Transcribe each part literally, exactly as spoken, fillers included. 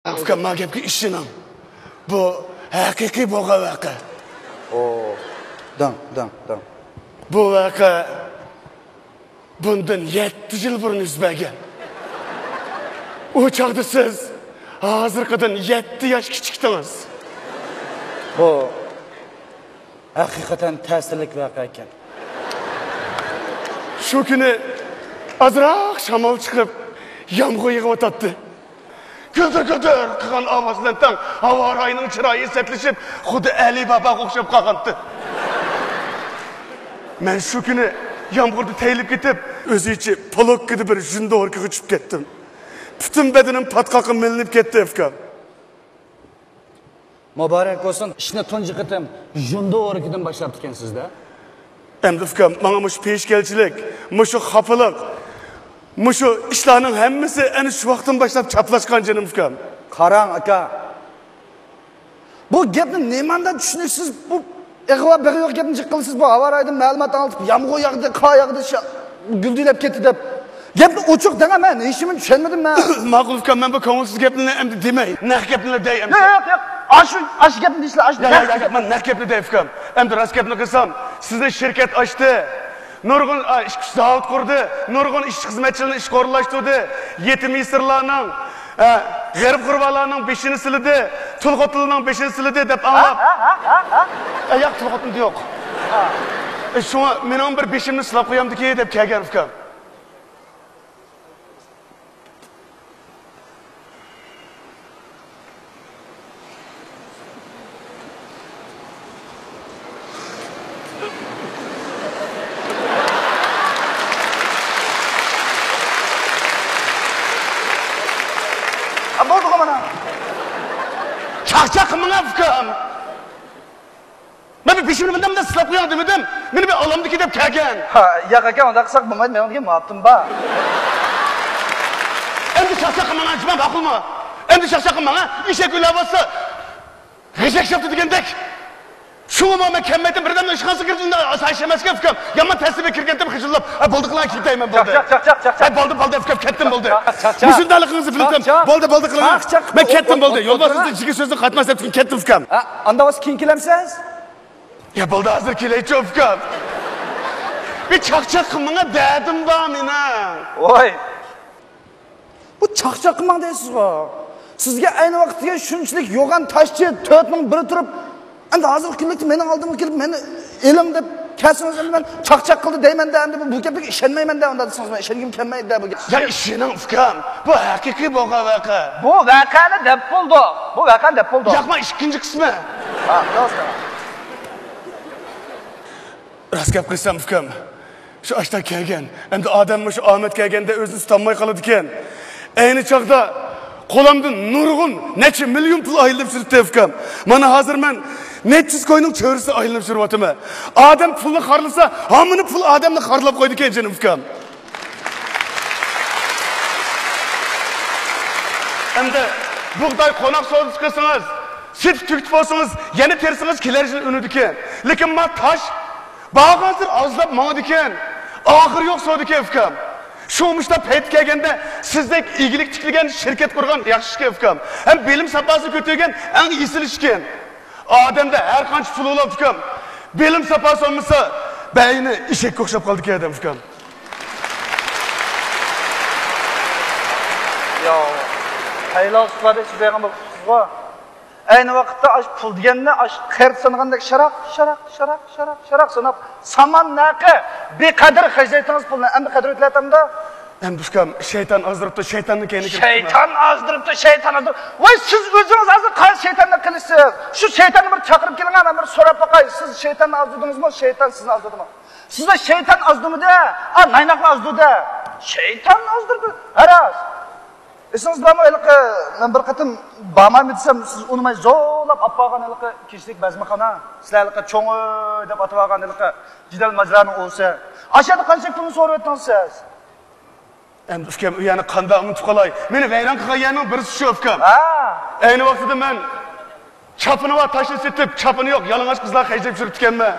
ئۇكام، ما گەپكە ئىشىنىڭ. بۇ ھەقىقىي بولغان ۋەقە. ئو، داڭ، داڭ، داڭ. بۇ ۋەقە بۇندىن يەتتە يىل بۇرۇن يۈز بەرگەن. ئۇ چاغدا سىز ھازىرقىدىن يەتتە ياش كىچىكتىڭىز. بۇ ھەقىقەتەن تەسىرلىك ۋەقە ئىكەن. شۇ كۈنى ئازراق شامال چىقىپ، يامغۇر يېغىۋاتاتتى. گۈدۈر-گۈدۈر قىلغان ئاۋاز بىلەن تەڭ ھاۋا رايىنىڭ چىرايى سەتلىشىپ، خۇددى ئەلى باباغا ئوخشاپ قالغانتى. مەن شۇ كۈنى يامغۇردا تېيىلىپ كېتىپ، ئۆزى ئىچى پولوككىدا بىر ژۇندوۋوركىغا چۈشۈپ كەتتىم. پۈتۈن بەدىنىم پاتقاققا مىلىنىپ كەتتى، ئۇكام. مۇبارەك بولسۇن، ئىشنى تۇنجى قېتىم ژۇندوۋوركىدىن باشلاپتىكەنسىز-دە. ئەمدى ئۇكام، ماڭا مۇشۇ پېشكەلچىلىك، مۇشۇ خاپىلىق، مۇشۇ ئىشلارنىڭ ھەممىسى ئەنە شۇ ۋاقىتتىن باشلاپ چاپلاشقان جېنىم ئۇكام. قاراڭ ئاكا، بۇ گەپنى نېمانداق چۈشىنىسىز؟ بۇ ئىغۋا بىغۋا گەپنى جىق قىلىسىز. بۇ ھاۋا رايىدىن مەلۇمات ئاڭلىتىپ، يامغۇر ياغدى، قار ياغدى، شا-، گۈلدۈيلەپ كەتتى دەپ. گەپنى ئوچۇق دەڭ، مەن ھېچنېمىنى چۈشەنمىدىم مەن. ماقۇل ئۇكام، مەن بۇ كۆڭۈلسىز گەپنى ئەمدى دېمەي. نەق گەپنى دەي ئەمدى. ياق، ياق، ياق. ئاشۇ، ئاشۇ گەپنى دېيىشلا، ئاشۇ. ياق، ياق، ياق، ياق، مەن نەق گەپنى دەي ئۇكام. ئەمدى راست گەپنى قىلسام، سىزنى شىركەت ئاچتى. نۇرغۇن، ئا، ئىش زاۋۇت قۇردى. نۇرغۇن ئىشچى خىزمەتچىلەرنى ئىشقا ئورۇنلاشتۇردى. يېتىم يېسىرلارنىڭ، ئا، غېرىب غۇربالارنىڭ بېشىنى سىلىدى. تۇل خوتۇنلارنىڭ بېشىنى سىلىدى دەپ ئاڭلاپ. ھە، ھە، ھە، ھە، ھە. ئە، ياق، تۇل خوتۇن يوق. ئە، شۇڭا مېنىڭ بىر بېشىمنى سىلاپ قويامدىكى دەپ كەلگەن ئۇكام. ھە، بولدىغۇ مانا. چاقچاق قىلماڭ ئۇكام. مەن بىر بېشىمنى مۇنداق مۇنداق سىلاپ قويۇڭ دېمىدىم. مېنى بىر ئالامدىكى دەپ كەلگەن. ھا، ياق ئاكا، ئۇنداق قىلساق بولمايدۇ. مېنىڭ دېگەن مۇھەببىتىم بار. ئەمدى چاقچاق قىلماڭ، جۇما، ماقۇلمۇ؟ ئەمدى چاقچاق قىلماڭ، ھە؟ ئېشەك ئۆلەۋاتسا، غېشەك شاپتۇ دېگەندەك. شۇڭا مەن كەلمەيتتىم، بىردەمدىن ئىشخانىسىغا كىردىم، ئاسايىش ئەمەسكەن ئۇكام. يامان تەسىرگە كىرگەنتىم خىجىللاپ. ئە، بولدى قىلىڭ، كېتەيمەن، بولدى. چاق، چاق، چاق، چاق، ئە، چاق. بولدى، بولدى ئۇكام، كەتتىم، بولدى. چاق، چاق، چاق. مۇشۇنداقلىقىڭىزنى بىلدىم. چاق، چاق. بولدى، بولدى قىلىڭ. چاق، چاق. مەن كەتتىم، بولدى. ئولتۇرما. يولباسچىلىقتا جىگىر سۆزنى قاتماس دەپتىكەن، كەتتىم ئۇكام. ئە، ئاندا بولسا كېيىن كېلەمسىز؟ يا، بولدى، ھازىر كېلەيچۇ ئۇكام. بىر چاقچاق قىلماڭا، دەردىم بار مېنىڭ. ۋاي. بۇ چاقچاق قىلماڭ دەيسىزغۇ. سىزگە ئەينى ۋاقىتتىكى شۇنچىلىك يوغان تاشچى تۆتنىڭ بىرى تۇرۇپ، ئەمدى ھازىرقى كۈنلۈكتە مېنىڭ ئالدىمغا كېلىپ، مېنى ئېلىڭ دەپ كەلسىڭىز، ئەمدى مەن چاقچاق قىلدى دەيمەن-دە، ئەمدى بۇ، بۇ گەپكە ئىشەنمەيمەن-دە، ئۇنداق دېسىڭىز، مەن ئىشەنگۈم كەلمەيدۇ-دە بۇ گەپ. يا، ئىشىنىڭ ئۇكام، بۇ ھەقىقىي بولغان ۋەقە. بۇ ۋەقەنى دەپ بولدۇق. بۇ ۋەقەنى دەپ بولدۇق. ياق، مانا ئىككىنچى قىسمى. ھا، راست. راست گەپ قىلسام، ئۇكام، شۇ ئاشتا كەلگەن. ئەمدى ئادەم مۇشۇ ئامەت كەلگەندە ئۆزىنى تۇتالماي قالىدىكەن. ئەينى چاغدا قولۇمدا نۇرغۇن، نەچچە مىليون پۇل ئايلىنىپ يۈرۈپتۇ، ئۇكام. مانا ھازىر مەن نەچچە يۈز كوينىڭ چۆرىسىدە ئايلىنىپ يۈرۈۋاتىمەن. ئادەم پۇلنى خارلىسا، ھاممىنى پۇل ئادەمنى خارلاپ قويىدىكەن، جېنىم ئۇكام. ئەمدى بۇغداي، قوناق سودىسى قىلسىڭىز، سېتىپ تۈگىتىپ بولسىڭىز، يەنە تېرىسىڭىز كېلەر يىل ئۈنىدىكەن. لېكىن ما تاش بارغانسېرى ئازلاپ ماڭىدىكەن. ئاخىرى يوق سودىكەن، ئۇكام. شۇ مۇشتا پەيت كەلگەندە سىزدەك ئىگىلىك تىكلىگەن، شىركەت قۇرغان ياخشى ئىكەن، ئۇكام. ھەم بىلىم ساپاسى كۆتۈرگەن ئەڭ ئېسىل ئىكەن. ئادەمدە ھەر قانچە پۇل بولۇپ، ئۇكام، بىلىم ساپاسى بولمىسا، بەينى ئېشەككە ئوخشاپ قالىدىكەن ئادەم، ئۇكام. ياۋ، پەيلاسوپلاردەك سۆزلەيدىغان بولۇپ كېتىپسىزغۇ. ئەينى ۋاقىتتا ئاش پۇل دېگەننى ئاش قەرز سانىغاندەك شاراق، شاراق، شاراق، شاراق، شاراق ساناپ، سامان نەقە بىقەدىر خەجلەيتتىڭىز پۇلنى. ئەمدى قەدرى ئۆتۈلەتتىمدۇ؟ ئەمدى ئۇكام، شەيتان ئازدۇرۇپتۇ، شەيتاننى كەينىگە كىرىپ شەيتان ئازدۇرۇپتۇ، شەيتان ئازدۇرۇپ. ۋاي، سىز ئۆزىڭىز ھازىر قايسى شەيتاننى قىلىسىز؟ شۇ شەيتاننى بىر چاقىرىپ كېلىڭە، مەن بىر سوراپ باقاي. سىز شەيتاننى ئازدۇردىڭىزمۇ، شەيتان سىزنى ئازدۇردىمۇ؟ سىزنى شەيتان ئازدۇرمىدى، ئا، نايناقلا ئازدۇردى. شەيتان ئازدۇردى. ھە راست. ئېسىڭىزدە بارمۇ، ھېلىقى مەن بىر قېتىم بارمايمەن دېسەم، سىز ئۇنىماي زورلاپ ئاپارغان ھېلىقى كىشىلىك بەزمىخانا. سىلەر ھېلىقى چوڭ ئۆي دەپ ئاتىۋالغان ھېلىقى جېدەل ماجىرانىڭ ئۇۋىسى. ئاشۇ يەردە قانچىلىك پۇلنى سورىۋەتتىڭىز سىز؟ ئەمدى ئۇكام، ئۇ يەرنى قانداق ئۇنتۇپ قالاي؟ مېنى ۋەيران قىلغان يەرنىڭ بىرسى شۇ، ئۇكام. ھە. ئەينى ۋاقتىدا مەن چاپىنى بار تاشنى سېتىپ، چاپىنى يوق يالىڭاچ قىزلارغا خەجلەپ يۈرۈپتىكەنمەن.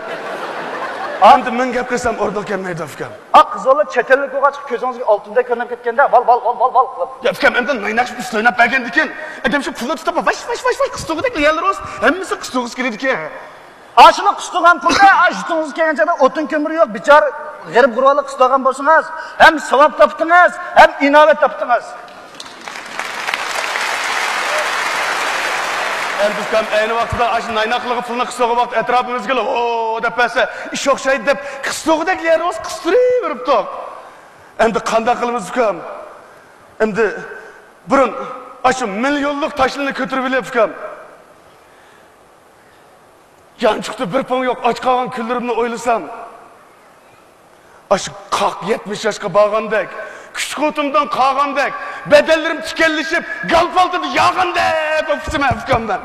ئەمدى مىڭ گەپ قىلسام ئورنىغا كەلمەيدۇ، ئۇكام. ئا، قىز بالا چەت ئەللىك بولغاچقا كۆزىڭىزگە ئالتۇندەك كۆرۈنۈپ كەتكەندە، ۋال، ۋال، ۋال، ۋال، ۋال قىلىپ. يا، ئۇكام، ئەمدى نايناق ئۈستى ئويناپ بەرگەندىكىن، ئادەم شۇ پۇلنى تۇتۇپ، ۋاش، ۋاش، ۋاش، ۋاش، قىستۇرغۇدەك يەرلىرى بولسا، ھەممىسى قىستۇرغۇسى كېلىدىكەن. ئاشۇنى قىستۇرغان پۇلدا، ئا، يۇتۇڭىزغا كەلگەن چاغدا ئوتۇن كۆمۈرى يوق، بىچارە غېرىب غۇربالار قىستۇرغان بولسىڭىز، ھەم ساۋاب تاپتىڭىز، ھەم ئىناۋەت تاپتىڭىز. ئەمدى ئۇكام، ئەينى ۋاقتىدا ئاشۇ نايناقلىغا پۇلنى قىستۇرغان ۋاقىت ئەتراپىمىزدىكىلەر ھو دەپ بەرسە، ئىش ئوخشايدۇ دەپ، قىستۇرغۇدەك يەر بولسا قىستۇرۇۋېرىپتۇق. ئەمدى قانداق قىلىمىز، ئۇكام؟ ئەمدى بۇرۇن ئاشۇ مىليونلۇق تاشلىرىنى كۆتۈرۈپ ئېلىپ، ئۇكام، يانچۇقتا بىر پۇڭ يوق، ئاچ قالغان كۈنلىرىمنى ئويلىسام، ئاشۇ قاق يەتمىش ياشقا بارغاندەك، كۈچۈك خوتۇنۇمدىن قالغاندەك، بەدەنلىرىم تىكەنلىشىپ، گال پالتىدا ياغاندەك بولۇپ كېتىمەن، ئۇكام، مەن.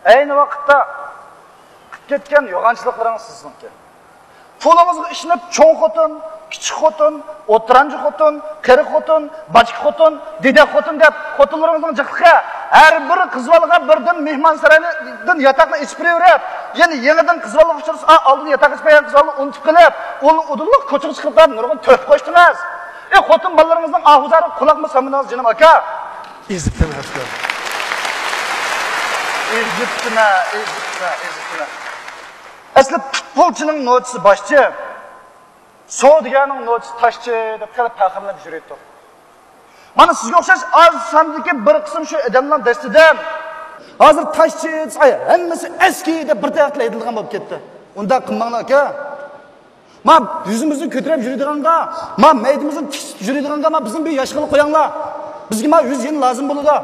ئەينى ۋاقىتتا قىلىپ كەتكەن يوغانچىلىقلىرىڭىز سىزنىڭكى. پۇلىڭىزغا ئىشىنىپ، چوڭ خوتۇن، كىچىك خوتۇن، ئوتتۇرانچە خوتۇن، قېرى خوتۇن، باچكا خوتۇن، دېدەك خوتۇن دەپ خوتۇنلىرىڭىزنىڭ جىقلىقى، ھەر بىر قىز بالىغا بىردىن مېھمانسارايدىن ياتاقنى ئېچىپ بېرىۋېرىپ، يەنە يېڭىدىن قىز بالىغا ئۇچرىسا، ئالدىن ياتاق ئېچىپ بەرگەن قىز بالىنى ئۇنتۇپ قېلىپ، ئۇنى ئۇدۇللۇق كوچىغا چىقىرىپ بېرىپ نۇرغۇن تۆھپە قوشتىڭىز. ئى، خوتۇن بالىلىرىڭىزنىڭ ئاھۇ-زارىغا قۇلاقمۇ سالمىدىڭىز، جېنىم ئاكا. ئېزىپتىمەن، ئەسكەر. ئېزىپتىمە، ئېزىپتىمە، ئېزىپتىمە. ئەسلى پۇتبولچىنىڭ نوچىسى باشچى، سودىگەرنىڭ نوچىسى تاشچى دەپ خېلى پەخىرلىنىپ يۈرىدۇ. مانا سىزگە ئوخشاش ئاز ساندىكى بىر قىسىم شۇ ئادەمنىڭ دەستىدىن ھازىر تاشچى دېسە، ئاي، ھەممىسى ئەسكى دەپ بىر تەرەپلەر ئېيتىلىدىغان بولۇپ كەتتى. ئۇنداق قىلماڭلار، ئاكا. ما يۈزىمىزنى كۆتۈرۈپ يۈرىدىغانغا، ما مەيدىمىزنى تىكسىتىپ يۈرىدىغانغا، ما بىزنى بىر ياشقىلى قويۇڭلار. بىزگە ما يۈز يەنە لازىم بولىدۇ.